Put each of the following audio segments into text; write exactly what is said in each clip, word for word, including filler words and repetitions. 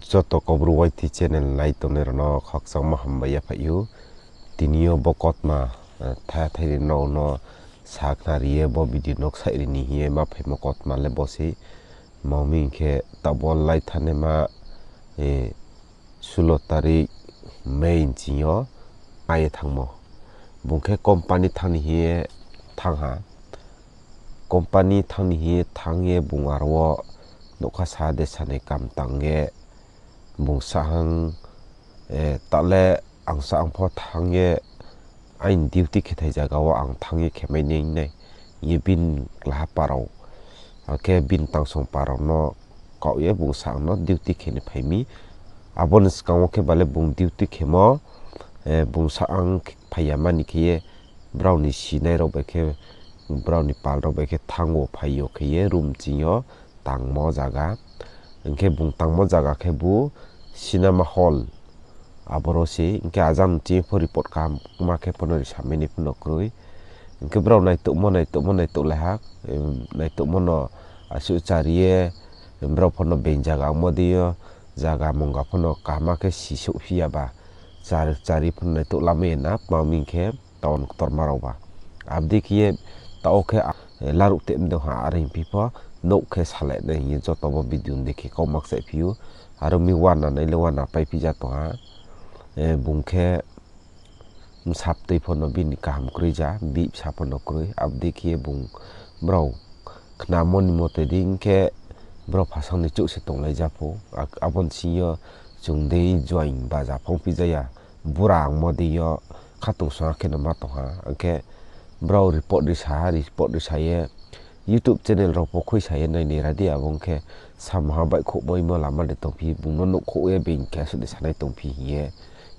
Joto Kaubru Y T channel nai tongnai rao no khakchangmo hambai yaphaih ou. Tini yo bo kautma, eh, thaya thai ri no no sa khnari ye bo video no ksaih ri ni hing ye ma phaimo kautma le bo sei. Tma hing khe taoh bo lai thanngnaima, eh, sulo tarik May nching yo ma ye thanngmo. Bung khe company thanng ni hing ye thanng ha. Company thanng ni hing ye thanng ye bung aro wo nougkha sa de sanai kam tang ye bung sa hang, eh, taoh le ang sa ang pho thanng ye aini duty khe thai zaga wo ang thanng ye khe mai nai nai hing ye bini klaha pa rao, akhe bini tangsong pa rao no kaoh ye bung sa ang no duty khe ni phai mi. Abo ni skang wo khe ba le bung duty khemo, eh, bung sa ang phai ya mani khe ye brao ni sinai rao bai khe, brao ni pal rao bai khe thanng wo phai yo khe ye room ching yo tangmo zaga. Hing khe bung tangmo zaga khe bo cinema hall. Aboro se, hing khe ajang ching pho report kaham kma khe pho no ri samai ni pho no kroi. Hing khe brao naitouhmo, naitouhmo, naitouhlai ha, em, naitouhmo no asuh chari ye, brao pho no being zaga ongmo dei yo, zaga mungha pho no kaham khe sisouhphi ya ba, char-, chari pho no naitouh lamai ye na, tma hing khe, town ktorma rao ba. Abo dei khe ye taoh khe, eh, laruh te mdong ha, are hingphi pho nouh khe salai nai hing ye joto bo video ni dei khe kau makchaihphi ou. Aro mi uana nai le uana paiphi ja tong ha. Eh, bung khe bsaptui pho no bini kaham kroi ja, bihbsa pho no kroi. Abo dei khe ye bung brao khnamo ni mote dei hing khe brao phasang ni chouh se tonglai ja pho. Ak-, abo ni sing yo chung dei join baja phongphi ja ya. Bura ongmo dei yo khatungsung khe no ma tong ha. Hing khe brao report ri sa ha, report ri sa ye YouTube channel rao pho khuisa ye nainai ra di, abo ong khe samha baihkhouhmo imo lama de tongphi, bung no nouhkhouh ye being khe asuh de sanai tongphi hing ye.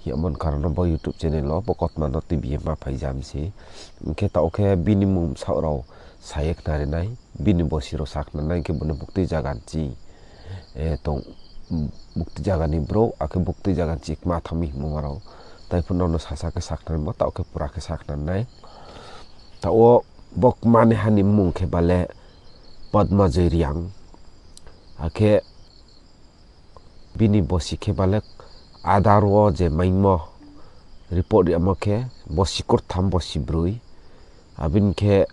Hing ye abo ni karon no bo YouTube channel wo bo kautma no tuibi ye ma phai ja mi se. Hing khe taoh khe bini mmung bsaoh rao sa ye khnari nai, bini bosi rao sa khnari nai, hing khe bo no buktui zaga ni ching, eh, tong, buktui zaga ni brouh, akhe buktui zaga ni ching kma thanng mi hingmo ma rao. Tai pho no no sasa khe sa khnarimo, taoh khe pura khe sa khnari nai. Taoh wo bo kmanaiha ni mmung khe ba le Padma Joy Reang. Akhe bini bosi khe ba le Aadhaar wo je maimo report rimo khe bosi kurtham bosi broi. Abini khe,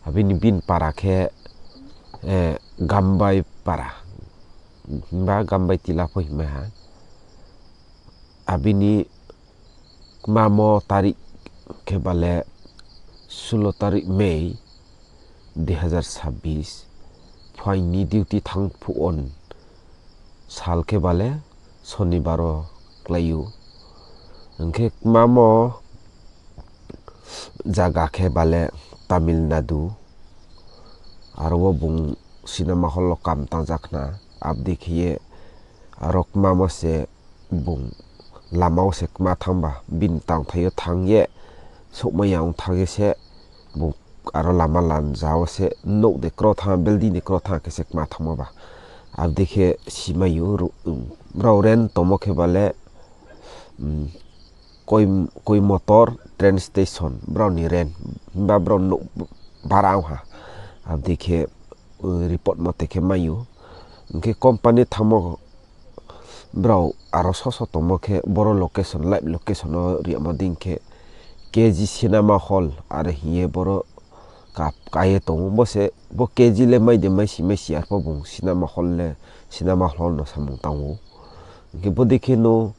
abini bini para khe, eh, Gambai para. Himba Gambai tila pho hingmai ha. Abini kmamo tarik khe ba le sulo tarik May dui hazar sabbish, phaing ni duty thanng phuh on sal khe ba le Sonibar wo klái ou. Hing khe kmamo zaga khe ba le Tamil Nadu, aro wo bung cinema hall wo kam tang ja khna, abo dei khe ye aro kmamo se bung lama wo se kma thanng ba, bini tangthai yo thanng ye, souhmai ya ong thanng ye se, bung aro lama lanja wo se nouh de kro thanng, building de kro thanng khe se kma thanngmo ba. Abo dei khe simai ou, ru-, brao rent tongmo khe ba le, mm, Koi-, Koimbator train station, brao ni rent, himba brao nouh bara ong ha. Abo dei khe, uh, report mote khe mai ou. Hing khe company thanngmo brao aro soso tongmo khe boro location, live location wo rimo dei khe K G Cinema Hall are hing ye boro ka-, ka ye tong ou. Bo se, bo K G le mai de maisi, maisi arpho bung cinema hall le, cinema hall no samung tang ou. Hing khe bo dei khe no,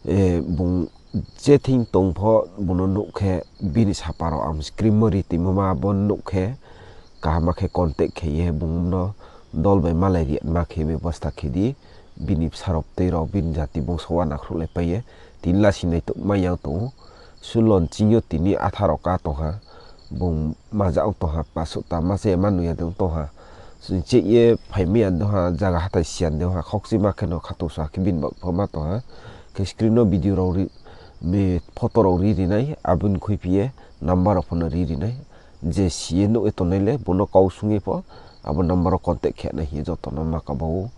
eh, bung je thing tong pho bung no nouh khe bini sapa rao ang screen wo ri tongmo ma bo nouh khe kaham khe contact khe ye bung no dol bai malai ri ma khe bebosta khe di, bini bsa rao tei rao bini jati bungso uana khruhlaipai ye, tini lasi naitouh mai yang tong ou. Sulon ching yo tini atharo ka tong ha, bung maja ong tong ha, pasuh ta ma se ma nung ya de ong tong ha. Cheh ye phaimai ya de ong ha, zaga hathái si ya de ong ha, khaukchima khe no khatungsung khe bini bak pho ma tong ha. Khe screen no video rao ri, photo rao ri ri nai, abo ni khuiphi ye number rao pho no ri ri nai. Je si ye nouh ye tongnai le, bung no kau sung ye pho, abo number wo contact khe nai hing ye joto no ma kaba ou.